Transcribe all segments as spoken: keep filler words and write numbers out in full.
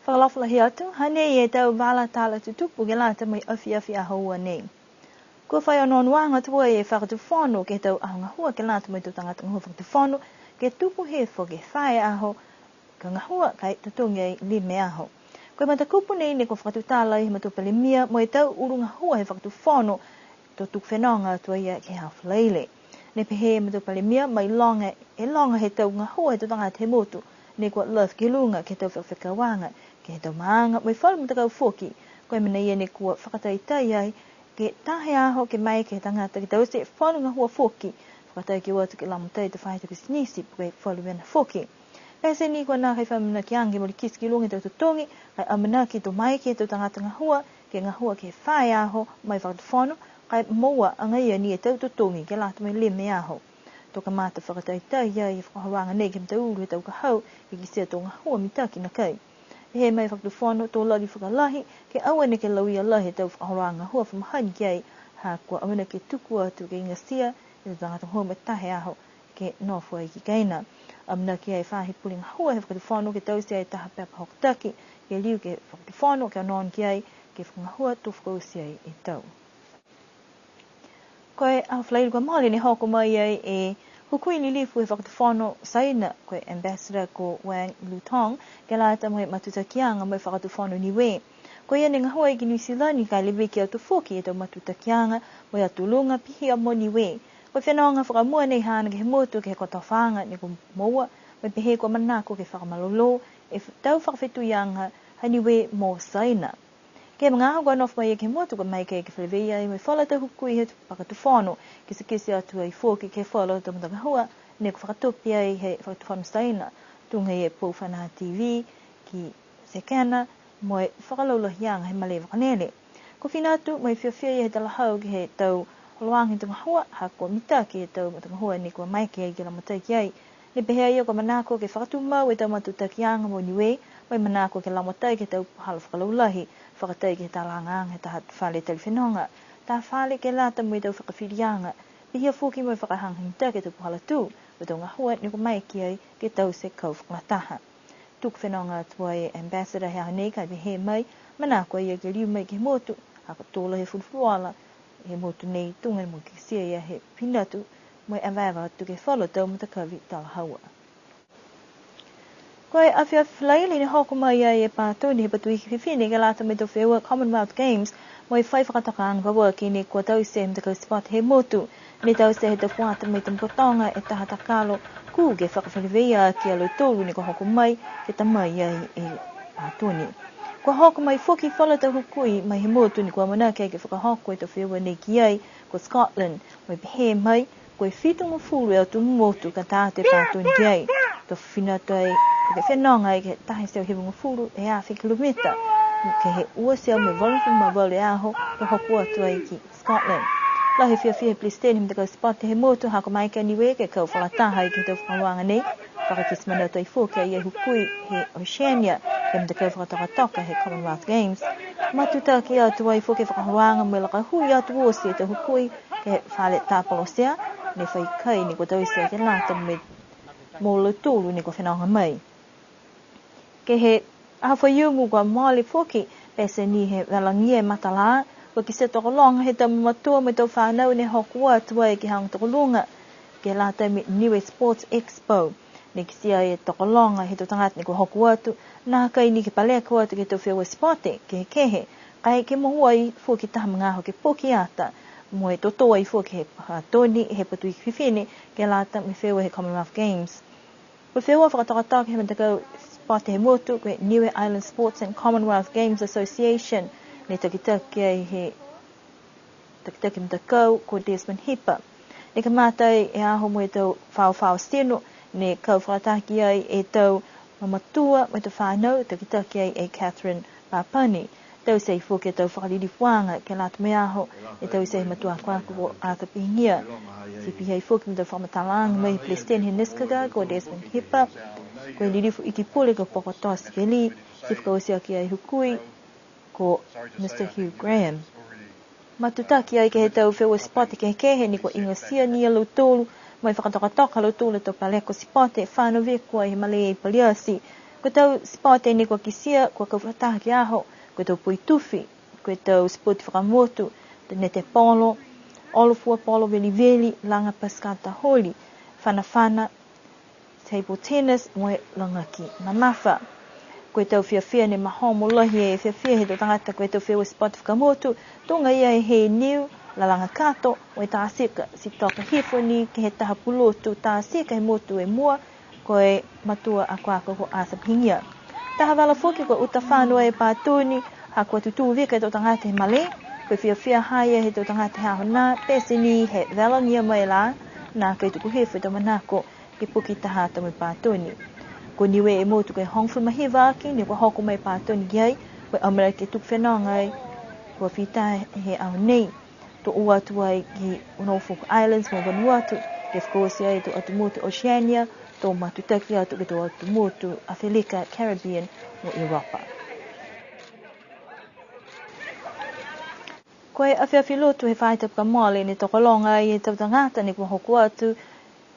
Fakaalofa lahi atu, hanei e tau vala tala tutupu ke lata mo e afiafi Aho Ua nei. Kua fai onoonoaga tuai e Fakatufono ke he tau aho gahua ke lata mo e tau tagata gahua Fakatufono, ke tuku hifo ke fā e aho ka gahua ka e totogi ai lima e aho. Ko e matakupu nei ne kua fakatutala he matua Palemia mo e tau ulu gahua he Fakatufono, to tuku fenoga atu a ia ke he Aho Falaile. Ne pehē e matua Palemia, mai loga e loga he tau gahua he tau tagata he motu, ne kua lafi ki luga ke he tau fekafekauaga, ke he tau maaga, mo e falu matakau foki. Ko e mena ia ne kua fakataitai ai, ke taha e aho ke maeke he tagata ke taute falu gahua foki, fakatatai ke o atu ke lagomatai e tau faahi tau pisinisi, po ke falu mena foki. Pete ni kua nākai fa amanaki age ke molikiti ki luga e tau totogi, ka e amanaki to maeke e tau tagata gahua, ke gahua ke fā e aho mai Fakatufono, ka e moua agaia ni e tau totogi ke lata mo e lima e aho. To kamata fakataitai ai e fakaholoaga nei ke he mataulu he tau ka hau, ke kitia to gahua mitaki nakai. Pehē mai e Fakatufono, to lali fakalahi, ke aua neke lauia lahi e tau fakaholoaga gahua fa mahani ki ai, ha kua amanaki ke tuku atu ke igatia e tau tagata gahua mo e taha e aho, ke nofo ai ki kaina. Amanaki e faahi pule gahua he Fakatufono ke taute e taha pepa hokotaki, ke liu ke he Fakatufono, ke onoono ki ai, ke fakagahua to fakaoti ai e tau. Ko e Aho Falaile kua mole ne hoko mai ai e hukui lilifu he Fakatufono Saina, ko e Ambassador ko Wang Lutong, ke lata mo e matutakiaga mo e Fakatufono Niue. Ko ia ne gahua ai ki Niu Silani ka e leveki atu foki e tau matutakiaga mo e atu luga pihia mo Niue. Ko e fenoga fakamua nei haana ke he motu ke he kotofaaga ne kua moua, mo e pehē kua manako ke fakamalolō e f-, tau fakafetuiaga ha Niue mo Saina. Ke he magaaho kua nofo mai ai ke he motu kua maeke ke feleveia ai mo e falu a tau hukui he Fakatufono, kitekite atu ai foki ke he falu a tau matagahua ne kua fakatupe ai he Fakatufono Saina, tuga e pou fanā T V ki Sekena, mo e fakalaulahiaga he malē vakalele. Kua fina atu mo e fiafia ia he talahau ke he tau holoaga he tau gahua, ha kua mitaki e tau matagahua ne kua maeke ai ke lagomatai ki ai. Ne pehē a ia kua manako ke fakatumau e tau matutakiaga mo Niue, mo e manako ke lagomatai ke he tau puhala fakalaulahi, fakatatai ke he talagaaga he taha fale tali fenoga, taha fale ke lata mo e tau fakafiliaga, pihia foki mo e fakahagahaga mitaki e tau puhala tū, mo e tau gahua ne kua maeke ai ke taute kau fakalataha. Tuku fenoga atu ai e Ambassador he aho nei ka e pehē mai, manako a ia ke liu mai ke he motu, ha kua tō lahi e fulufuluola he motu nei tuga mo e kitia e ia he fina atu, mo e evaeva atu ke he falu a tau matakavi talahaua. Ko e afiafi Falaile ne hoko mai ai e Patoni he Patuiki Fifine ke lata mo e tau feua Commonwealth Games, mo e fai fakatokaaga pauaki ne kua taute he matakau sipote he motu. Ne taute he tau fuata mo e tau potoga e taha takalo kū ke fakafeleveia aki a lautolu ne kua hoko mai ke ta mai ai e Patoni. Kua hoko mai foki falu a tau hukui mai he motu ne kua amanaki ke fakahoko e tau feua nei ki ai, ko Scotland, mo e pehē mai, ko e fitugofulu e atu motu ka ta atu e Patoni ki ai. To fina atu ai, ke fenoga ai ke he taha e teau hivagofulu e afe kilomita, ke he ua e teau mo e valugofulu ma valu e aho, to hoko atu ai ki Scotland. Lahi e fiafia he Pelesiteni he matakau sipote he motu ha kua maeke a Niue ke kau fakalataha ai ke he tau fakaholoaga nei. Fakakite manatu ai foki a ia e hukui he Oceania, ke he matakau fakatokatoka he Commonwealth Games. Matutaki atu ai foki e fakaholoaga mo e laka hui atu oti e tau hukui ke he fale Tapolosea, ne fai kai ne kua taute ke lata mo e, mo lautolu ne kua fenoga mai. Ke he aho Faiumu kua mole foki, pete ni he vela gie matala, kua kitia tokologa he tau mamatua mo e tau fanau ne hoko atu ai ke he aoga tokoluga, ke lata mo e Niue Sports Expo. Ne kitia e tokologa he tau tagata ne kua hoko atu, nākai ni ke paleko atu ke he tau feua sipote kehekehe, ka e ke moua ai foki taha magaaho ke pokiata, mo e totō ai foki he Patoni he Patuiki Fifine, ke lata mo e feua he Commonwealth Games. Ko e feua fakatokatoka he matakau sipote he motu, ko e Niue Island Sports and Commonwealth Games Association, ne takitaki ai he takitaki matakau ko Desmond Hipa. Ne kamata ai e aho mo e tau faofao tino, ne kau fakalataha ki ai e tau mamatua mo e tau fanau, takitaki ai e Catherine Papani. Taute ai foki e tau fakalilifuaga ke lata mo e aho, ne taute he matua akoako ko Arthur Pihigia. Ti pihia ai foki mo e tau fakamatalaaga mai he Pelesiteni he NISCGA ko Desmond Hipa, ko e lilifu iki pule ko Pokotoa Sikeli, ti fakaoti aki ai e hukui ko Mister Hugh Graham. Matutaki ai ke he tau feua sipote kehekehe ne kua igatia ni a lautolu, mo e fakatokatoka a lautolu e tau paleko sipote, fano viko ai he malē i Paliati, Ko e tau sipote ne kua kitia, kua kau fakalataha ke he aho, ko e tau poitufi, ko e tau sipote fakamotu, netepolo, olo fua polo veliveli, laga pasikala holi, fanafana, table tennis, mo e lagaki mamafa. Ko e tau fiafia ne mahomo lahi e fiafia he tau tagata ko e tau feua sipote fakamotu, tuga ia he niu, lalaga kato, mo e tā tika, ti toka hifo ni ke he taha pulotu tā tika he motu e mua, ko e matua akoako ko Arthur Pihigia. Taha vala foki kua uta fano e patoni, ha kua tutū vika e tau tagata he malē, ko e fiafia ha ia he tau tagata he aho nā, pete ni he vela ni a mai lā, nākai tuku hifo e tau manako ke puke taha ata mo e patoni. Ko Niue e motu ko e hogofulu ma hiva aki, ne kua hoko mai e patoni ki ai, ko e amanaki ke tuku fenoga ai, kua fita he aho nei. To o atu ai ki Norfolk Islands mo Vanuatu, ke fakaoti ai e tau atu motu Oceania, to matutaki atu ke he tau atu motu Aferika, Caribbean mo Europa. Ko e afiafi Lotu he faahi tapu kua mole ne tokologa ai e tau tagata ne kua hoko atu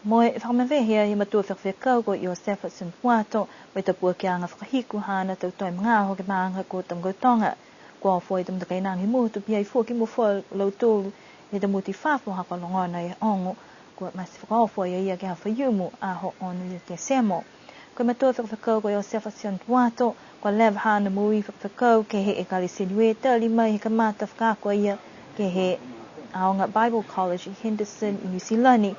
mo e fakamavehe ai he matua fekafekau ko Iosefa Sione Puato, mo e tapuakiaga fakahiku haana tau toe magaaho ke he maaga ko Tamakautoga. Kua ofo e tau matakainaga he motu, pihia foki mo e falu a lautolu he tau motu i fafo ha kua logona e ogo, kua mate fakaofo a ia ke he Aho Faiumu, aho ono ia Tesemo. Ko e matua fekafekau ko Iosefa Sione Puato, kua leva haana moui fekafekau ke he Ekalesia Niue, tali mai he kamata fakaako a ia ke he aoga Bible College i Henderson i Niu Silani.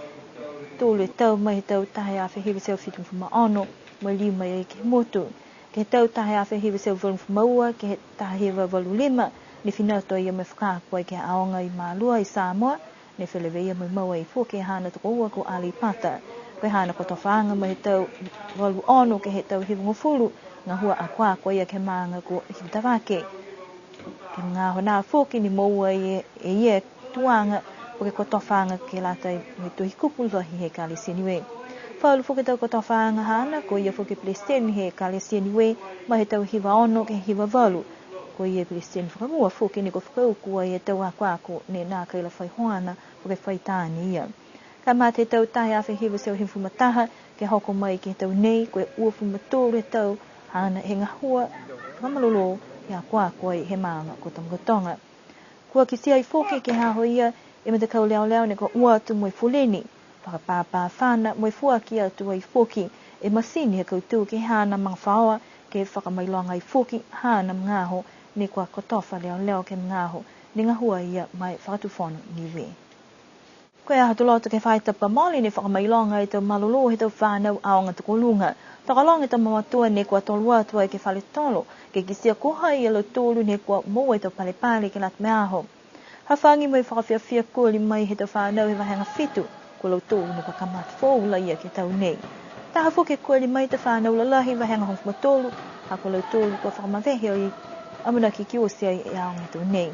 Tolu e tau mai he tau taha e afe hiva e teau fitugofulu ma ono, mo e liu mai ai ke he motu. Ke he tau taha e afe hiva e teau valugofulu ma ua, ke he taha hiva valu lima, ne fina atu a ia mo e fakaako ai ke he aoga i Malua i Samoa, ne feleveia mo e mau ai foki e haana tokoua ko Aleipata. Ko e haana kotofaaga mai he tau valu ono ke he tau hivagofulu, gahua akoako a ia ke he maaga ko Hikutavake. Ke he magaaho nā foki ne moua e, e ia e tuaga, po ke kotofaaga ke lata mo e tohi kupu lahi he Ekalesia Niue. Falu foki e tau kotofaaga haana, ko ia foki e Pelesiteni he Ekalesia Niue, mai he tau hiva ono ke he hiva valu. Ko ia e Pelesiteni fakamua foki ne kua fakauku ai e tau akoako ne nākai la fai hoana, po ke fai taane ia. Kamata he tau taha e afe hiva e teau hivagofulu ma taha, ke hoko mai ke he tau nei, ko e uafulu ma tolu e tau haana he gahua fakamalolō he akoako ai he maaga ko Tamakautoga. Kua kitia ai foki ke he aho ia e matakau leoleo ne kua o atu mo e fuleni, fakapāpā fana mo e foaki atu ai foki e masini he kautū ke he haana magafaoa, ke fakamailoga ai foki haana magaaho ne kua kotofa leoleo ke he magaaho ne gahua a ia ma e Fakatufono Niue. Ko e aho Tuloto ke he faahi tapu kua mole ne fakamailoga e tau malolō he tau fānau aoga tokoluga. Tokologa e tau mamatua ne kua tolo atu ai ke he fale tolo, ke kitia ko hai a lautolu ne kua moua e tau palepale ke lata mo e aho. Hafagi mo e fakafiafia koli mai he tau fānau he vahega fitu, ko lautolu ne kua kamata foou laia ke he tau nei. Taha foki e koli mai he tau fānau lalahi vahega hogofulu ma tolu, ha ko lautolu kua fakamavehe ai, amanaki ke oti ai e aoga he tau nei.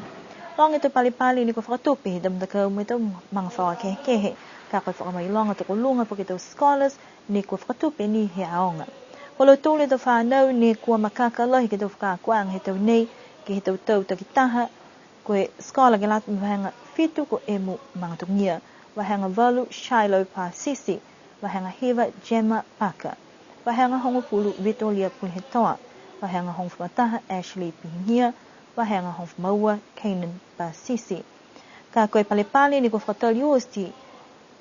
Loga e tau palepale ne kua fakatupe he tau matakau mo e tau magafaoa kehekehe, ka ko e fakamailoga tokoluga po ke tau scholars ne kua fakatupe ni he aoga. Ko lautolu e tau fānau ne kua makaka lahi ke he tau fakaakoaga he tau nei, ke he tau tau takitaha, ko e scholar ke lata mo e vahega fitu ko Emu Magatogia, vahega valu Shiloh Pasisi, vahega hiva Gemma Parker, vahega hogofulu Vitolia Pulehetoa, vahega hogofulu ma taha Ashley Pihigia, vahega hogofulu ma ua Canaan Pasisi. Ka ko e palepale ne kua fakatali oti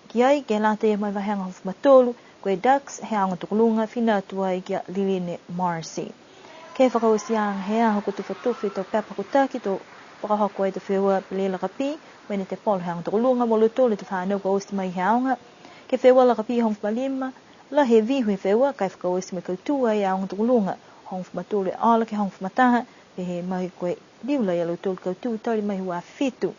ki ai ke lata ia mo e vahega hogofulu ma tolu, ko e Dux he aoga tokoluga, fina atu ai ki a Liline Morrissey. Ke he fakaotiaga he aho kua tufatufa e tau pepa hokotaki to fakahoko ai e tau feua pele lakapī, mo e netepolo he aoga tokoluga, mo lautolu e tau fānau kua oti mai he aoga. Ke he feua lakapī hogofulu ma lima, lahi e vihu he feua, ka e fakaoti mo e kautū ai e aoga tokoluga, hogofulu ma tolu e ola ke he hogofulu ma taha, pehē mai ko e liu laia a lautolu kautū tali mai he ua afe fitu.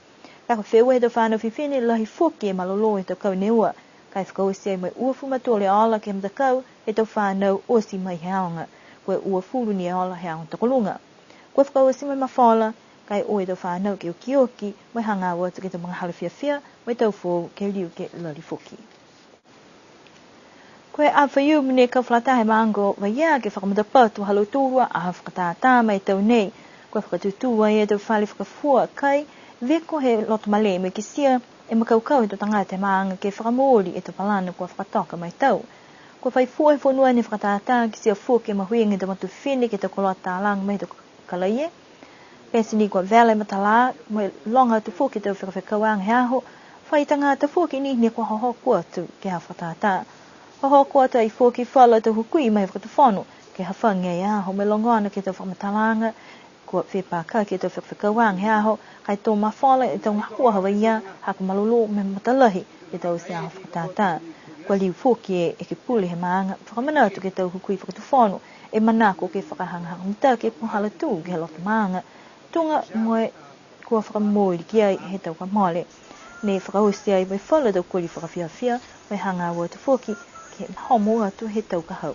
Ka ko e feua he tau fānau fifine, lahi foki e malolō he tau kau ne ua, ka e fakaoti ai mo e uafulu ma tolu e ola ke he matakau he tau fānau oti mai he aoga, ko e uafulu ni e ola he aoga tokoluga. Kua fakaoti mo e mafola, ka e o e tau fānau ke okioki, mo e hagaao atu ke he tau magahala fiafia, mo e tau foou ke liu ke lali foki. Ko e Aho Faiumu ne kau fakalataha he maaga ko Vaiea ke fakamatapatu ha lautolu a aho fakatātā ma e tau nei. Kua fakatutū ai e tau fale fakafua kai, viko he loto malē mo e kitia e makaukau he tau tagata he maaga ke fakamooli e tau palana kua fakatoka ma e tau. Kua fai fua e fonua ne fakatātā kitia foki e mahuiga he tau matua fifine ke he tau koloa talaga mai he tau kalaie. Pete ni kua vela e matalā, mo e loga atu foki e tau fekafekauaga he aho, fai tagata foki ni ne kua hohoko atu ke he aho fakatātā. Hohoko atu ai foki falu a tau hukui mai he fakatufono, ke hafagi e aho mo e logona ke he tau fakamatalaaga, kua fepakaki e tau fekafekauaga he aho, ka e to mafola e tau gahua ha ia, ha ko e malolō mo e matalahi e tau oti aho fakatātā. Kua liu foki e ekepule he maaga, fakamanatu ke he tau hukui fakatufono, e manako ke fakahagahaga mitaki e puhala tū ke he loto maaga. Tuga mo e kua fakamooli ki ai he tau kua mole. Ne fakaoti ai mo e falu a tau koli fakafiafia, mo e hagaao atu foki ke homo atu he tau ka hau.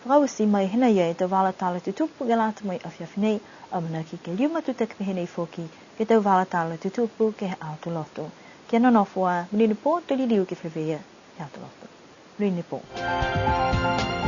Fakaoti mai hēnā ia e tau vala tala tutupu ke lata mo e afiafi nei, amanaki ke liu matutaki pehē nei foki ke he tau vala tala tutupu ke he aho Tuloto. Kia nonofo ā, monuina e pō, to liliu ke feleveia he aho Tuloto. Monuina e pō.